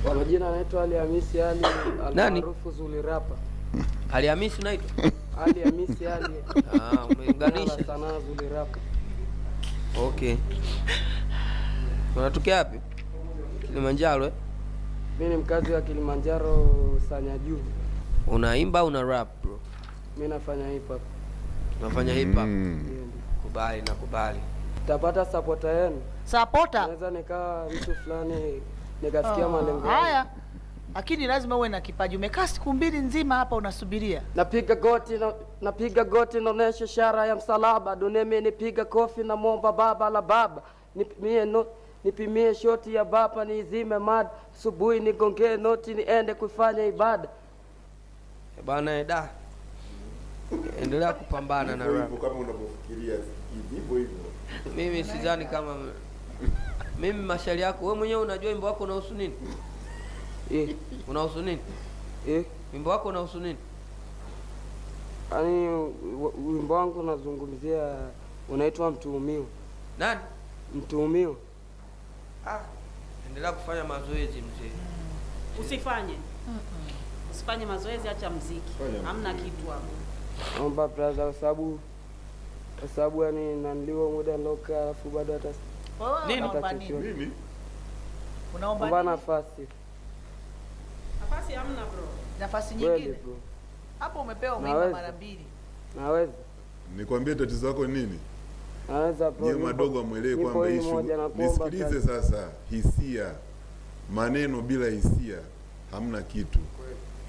Kwa majina anaitwa Ali Hamisi Ali, almaarufu Zuli Rapa. Ali Hamisi unaitwa? Ali Hamisi Ali. Ah, umeunganisha sana Zuli Rapa. Okay. Unatokea wapi? Kilimanjaro eh? Mimi ni mkazi wa Kilimanjaro Sanya Juu. Unaimba una rap bro? Mimi nafanya hip hop. Unafanya hip hop? Kubali na kubali. Tapata supporter yenu. Supporter? Naweza nikaa mtu fulani nikafikia malengo. Haya. Lakini lazima uwe na kipaji. Umekaa siku mbili nzima hapa unasubiria. Napiga goti napiga goti naonesha ishara ya msalaba. Dunia mimi nipiga kofi na muomba baba la baba. Nipimie shoti ya baba niizime mad. Subuhi nigongee noti niende kufanya ibada. Bana da. Endelea kupambana na rap. Hivyo kama unavyofikiria hivyo hivyo. Mimi sidhani kama mimi mashairi yako wewe mwenyewe unajua wimbo wako unahusu nini? Eh, unahusu nini? Eh, wimbo wako unahusu nini? Yaani wimbo wangu unazungumzia unaitwa Mtuhumiwa. Nani? Mtuhumiwa. Ah, endelea kufanya mazoezi mzee. Usifanye. Usifanye mazoezi, acha muziki. Hamna kitu hapo. Naomba brother kwa sababu yani naniliwa muda nilokaa alafu bado hata nini? Unaomba nini? Unaomba nafasi. Nafasi hamna bro. Nafasi nyingine. Hapo umepewa umeimba mara mbili. Naweza. Nikwambie tatizo lako nini? Naweza bro. Nyie madogo amuelewe kwamba issue. Nisikilize sasa, hisia. Maneno bila hisia hamna kitu.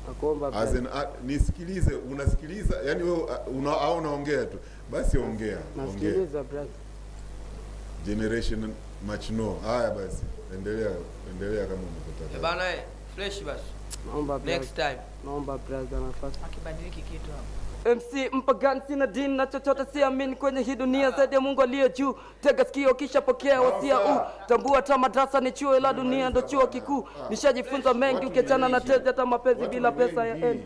Nakuomba as an, nisikilize, unasikiliza yani wewe au unaongea tu. Basi ongea. Nasikiliza brother. Generation much no. Haya basi, endelea endelea kama unataka. Eh bana, fresh basi. Naomba brother. Next time. Naomba brother nafasi. Akibadiliki kitu hapo. MC mpagani sina dini na chochote siamini kwenye hii dunia zaidi ya Mungu aliye juu. Tega sikio kisha pokea wasia huu. Tambua hata madrasa ni chuo ila dunia ndo chuo kikuu. Nishajifunza mengi ukiachana na tezi hata mapenzi bila pesa ya end.